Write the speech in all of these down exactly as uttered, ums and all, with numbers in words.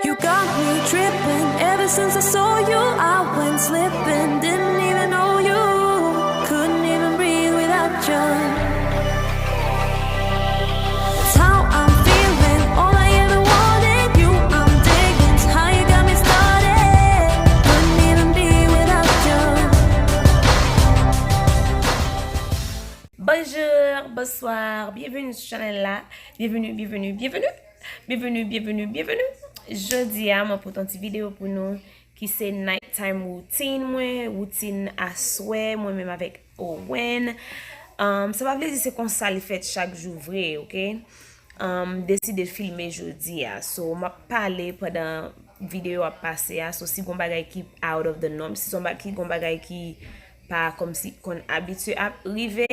You got me tripping. Ever since I saw you, I went slipping. Didn't even know you. Couldn't even breathe without you. That's how I'm feeling. All I ever wanted, you I'm digging. How you got me started. Couldn't even be without you. Bonjour, bonsoir, byenveni sou chanèl la. Byenveni, byenveni, byenveni. Byenveni, byenveni, byenveni. Jodi a, mwen pote yon ti videyo pou nou ki se night time routine mwen, woutin aswè, mwen menm avèk Owen. Um, sa pa vle di se konsa li fèt chak jou vre, oke? Um, deside filme jodi a. So, m ap pale pandan videyo ap pase a. So, si gon bagay ki out of the norm, si son ba-, ki gon bagay ki pa kòmsi konn abitye ap rive,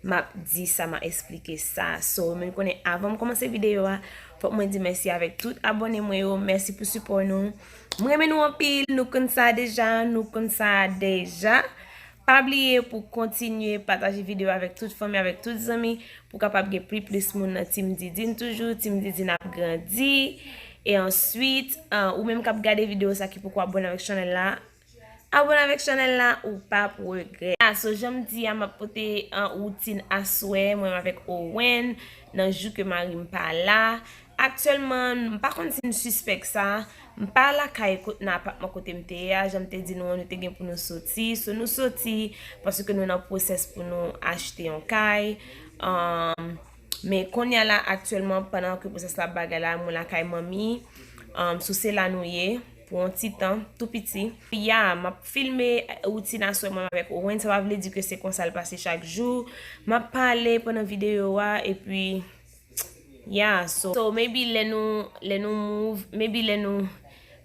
m ap di sa, m ap esplike sa. So, men konnen avan m kòmanse videyo a, fòk mwen di mèsi avèk tout abòne mwen yo. Mèsi pou sipò nou. Mwen renmen nou anpil, nou konn sa deja, nou konn sa deja. Pa bliye pou kontinye pataje videyo avèk tout fanmi, avèk tout zanmi, pou kapab gen pli plis moun nan Team Didine toujou, Team Didine ap grandi. E answit, ah, ou menm k ap gade videyo sa ki poko abòne avèk chanèl la, abòne avèk chanèl la, ou p ap regrèt. Ah, so, jan m di a, m ap pote, ah, woutin aswè, mwen avèk Owen, nan jou ke mari m pa la. Aktyèlman, m pa konn si n sispèk sa. M pa lakay kot, nan apatman kote m te ye a, jan m te di nou an, nou te gen pou nou soti. So, nou soti paske nou nan pwosès pou nou achte yon kay. Um, men kounye a la, aktyèlman, pandan ke pwosès la ap bagay la, mwen lakay manmi. Um, so, se la nou ye pou yon ti tan, tou piti. Ya, m ap filme woutin aswè mwen avèk Owen. Sa pa vle di ke se konsa l pase chak jou. M ap pale pandan videyo a, epi Yeah, so, so maybe lè nou, lè nou move, maybe lè nou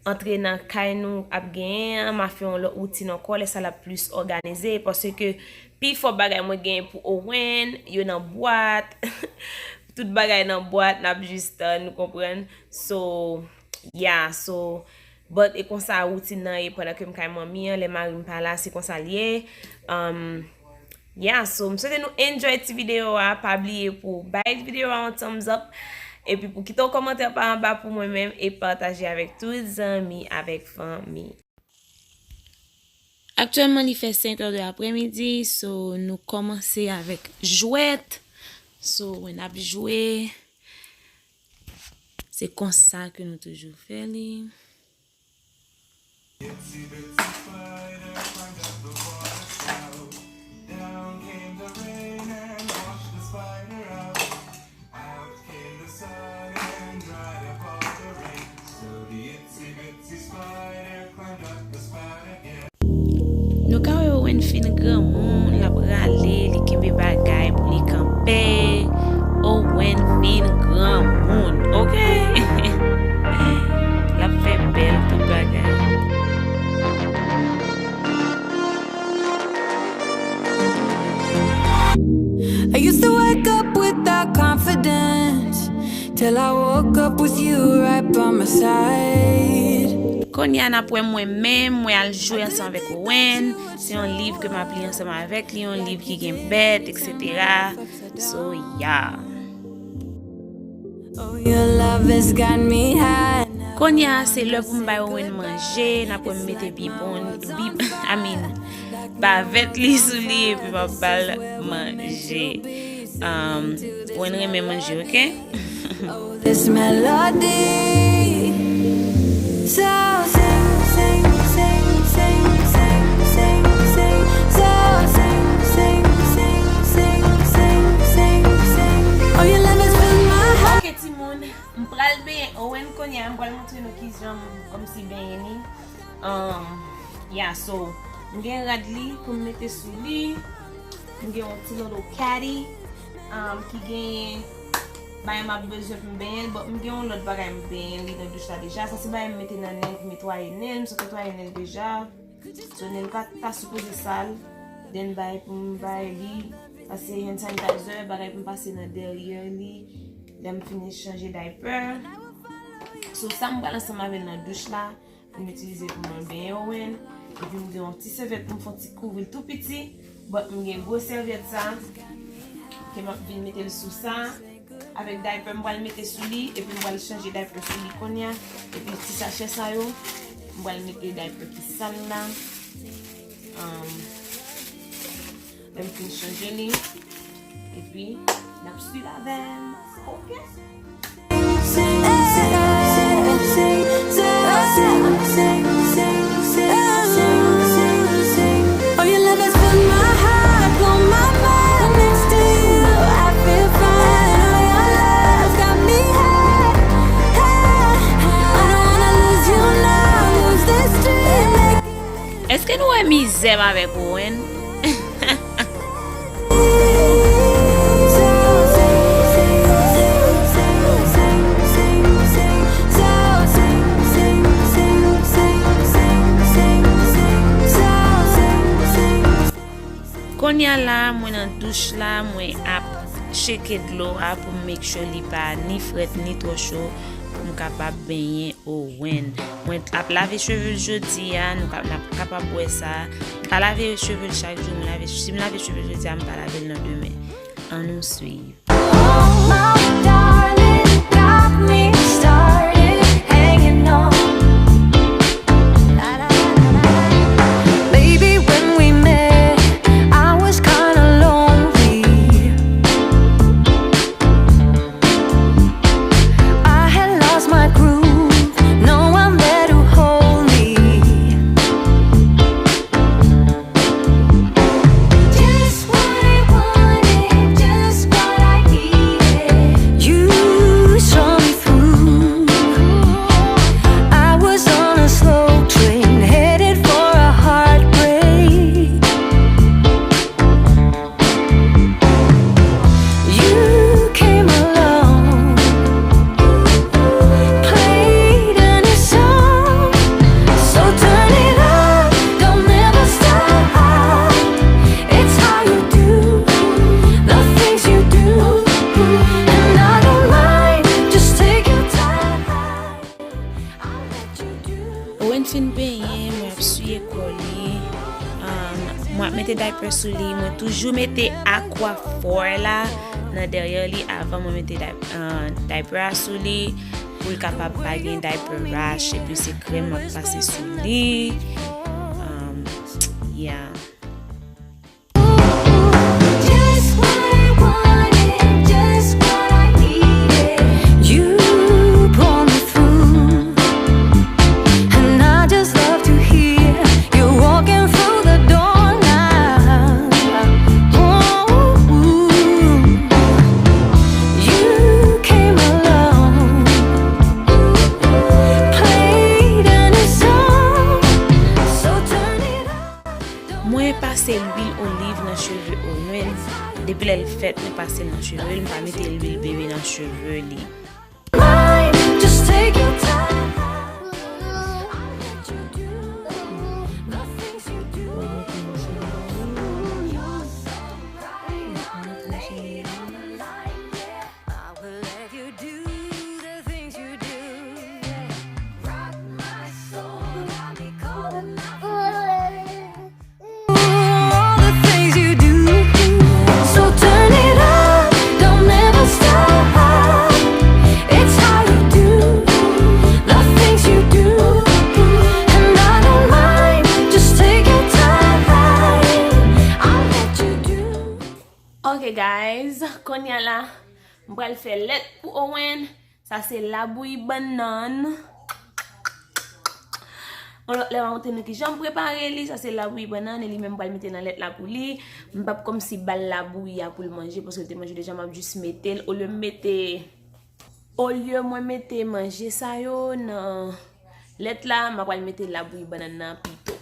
antre nan kay nou ap genyen an, m a fè yon lòt woutin ankò, lè sa l ap plis òganize, paske pifò bagay mwen genyen pou Owen, yo nan bwat, tout bagay nan bwat, n ap jis tann, nou konprann. So, yeah, so, but e konsa woutin nan ye pandan ke m kay manmi an, lè mari m pa la, se konsa l ye. Um, Yeah, so, m swete nou enjoy ti videyo a. Pa bliye pou bay videyo a yon thumbs up. Epi pou kite yon kòmantè pa anba pou mwen menm e pataje avèk tout zanmi, avèk fanmi. Aktyèlman, li fè senk è de aprèmidi, so, nou kòmanse avèk jwèt. So, mwen ap jwe. Se konsa ke nou toujou fè li. Nou ka wè Owen fin granmoun, l ap rale, li kenbe bagay pou li kanpe. Owen fin granmoun, oke? L ap fè bèl tout bagay. I used to wake up with that confidence till I woke up with you right by my side. Kounye a n ap wè mwen menm, mwen al jwe ansanm avèk Owen. Se yon liv ke m ap li ansanm avèk li, yon liv ki gen bèt, et cetera. So, yeah. Oh, your love has got me high now. Kounye a, se lè pou m bay Owen manje, n ap wè m mete bibon, bib, I mean, bavèt li sou li, epi m ap ba l manje. Um, Owen renmen manje, oke? Oh, this melody. So sing, sing, sing. So sing, sing, sing. Oh, your love has filled my heart. Ok, timoun, m pral benyen Owen kounye a, m pral montre nou kijan m kòmsi benyen li. Um, yeah, so, m gen rad li pou m mete sou li. M gen yon ti lolo caddy, um, ki genyen bagay m ap bezwen pou m benyen l, but m gen yon lòt bagay m benyen li nan douch la deja. Sa se bagay m mete nan nen l pou netwaye nen l, m sot netwaye nen l deja. So, nen l pa ta sipoze sal. Then bagay pou m bay li, sa se hand sanitizer, bagay pou m pase nan dèyè li lè m fini chanje diaper. So, sa m pral ansanm avè l nan douch la. M itilize pou mwen benyen Owen. Epi m gen yon ti sèvyèt pou m fè yon ti kouvri l tou piti. But m gen gwo sèvyèt sa. Ke m ap vin mete l sou sa. Avèk diaper m pral mete sou li, epi m pral chanje diaper sou li kounye a. Epi ti sachè sa yo, m pral mete diaper ki sal la. Um, lè m fin chanje li, epi n ap swiv avè m. Oke? Èske nou wè mizè m avèk Owen? Kounye a la, mwen nan douch la, mwen ap tcheke dlo a pou m make sure li pa ni frèt ni twò cho pou m kapab benyen Owen. Mwen ap lave cheve l jodi a, nou ka, n ap kapab wè sa. M pa lave cheve l chak jou, m lave, si m lave cheve l jodi a, m pa lave l nan demen. Ann nou swiv. Oh, my darling, got me started hanging on. Baby, when we met, I was kinda lonely. I had lost my groove, no one there to hold me. Just what I wanted, just what I needed. You saw me through. I was on a slow train headed for a heartbreak. You came along, played a new song. So turn it up, don't ever stop. It's how you do the things you do, and I don't mind. Just take your time. I'll let you do. Owen fin benyen, mwen ap siye kò li. Um, mwen ap mete diaper sou li. Mwen toujou mete Aquaphor la nan dèyè li avan mwen mete diap-, uh, diaper a sou li pou l kapab pa gen diaper rash. Epi se krèm mwen ap pase sou li. Um, yeah. Just what I wanted, just what I needed. You pulled me through, and I just love to hear you walking through the door now. Ooh, you came along, played a new song, so turn it up. Mwen pase lwil oliv nan cheve Owen. Depi lè l fèt, mwen pase l nan cheve l. M pa mete lwil bebe nan cheve li. Just take your time. I'll let you do the things you do. I will let you do the things you do. Yeah. Rock my soul, got me calling out for more. Ooh, all the things you do. So turn it up, don't ever stop. It's how you do the things you do. And I don't mind, just take your time. I'll let you do. Ok guys, kounye a la, m pral fè lèt pou Owen. Sa se labouyi bannann. Yon lòt lè m a montre nou kijan m prepare li. Sa se labouyi bannann e li menm m pral mete nan lèt la pou li. M p ap kòmsi ba l labouyi a pou l manje paske l te manje deja, m ap jis mete l. Olye m mete, olye mwen mete manje sa yo nan lèt la, m a pral mete labouyi bannann nan pito.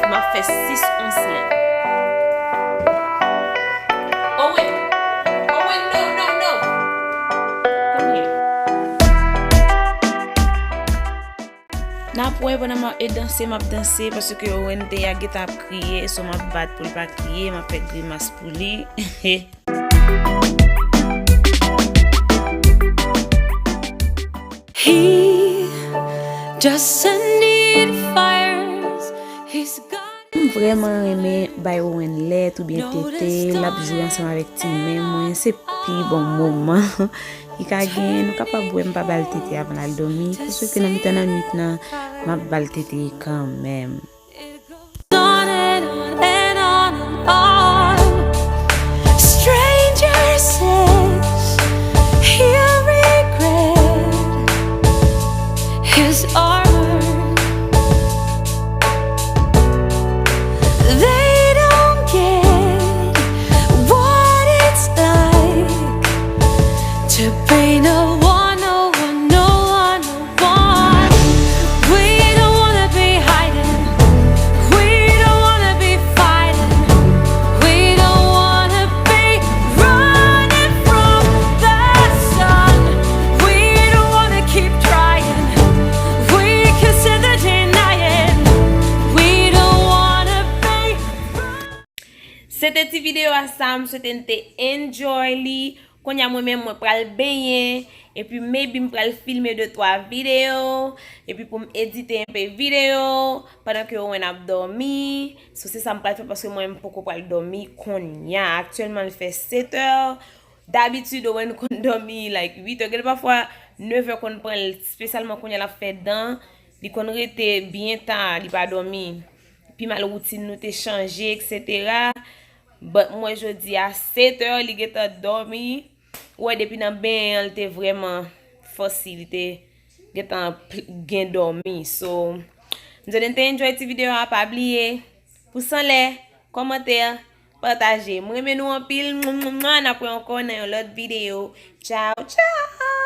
M ap fè sis ons lèt. N ap wè pandan m ap e danse, m ap danse, paske Owen te a gentan ap kriye, so m ap bat pou l pa kriye, m ap fè grimas pou li. He doesn't need fires, he's got M vrèman renmen bay Owen lèt oubyen tete, l ap jwe ansanm avèk ti men mwen, se pi bon moman ki ka genyen. Nou kapab wè m pa ba l tete avan l al dòmi, paske nan mitan nan nwit nan, m ap ba l tete kanmenm. On and on and on and on. Stranger says he'll regret his armor. They don't get what it's like to be no one, no one, no one, no one. We don't wanna be hiding. We don't wanna be fighting. We don't wanna be running from the sun. We don't wanna keep trying. We can sit there denying. We don't wanna be Se te ti videyo a sa, m swete n te enjoy li. Kounye a mwen menm mwen pral benyen, epi maybe m pral filme de twa videyo, epi pou m edite enpe videyo, pandan ke Owen ap dòmi. So se sa m pral fè paske mwen m poko pral dòmi kounye a. Aktyèlman l fè sèt è. Dabitid Owen konn dòmi like uit è. Gen pafwa nèf è konn pran l, espesyalman kounye a l ap fè dan. Li konn rete byen ta, li pa dòmi. Pi mal woutin nou te chanje, etsetera. But m wè jodi a sèt è, li gentan dòmi. Ou wè, depi nan benyen an, li te vrèman fancy, li te gentan pl- gen dòmi. So, m swete n te enjoy ti videyo a, pa bliye, pous anlè, kòmantè, pataje. M renmen nou anpil. Mwa, mwa, mwa. N ap wè ankò nan yon lòt videyo. Tchao, tchao!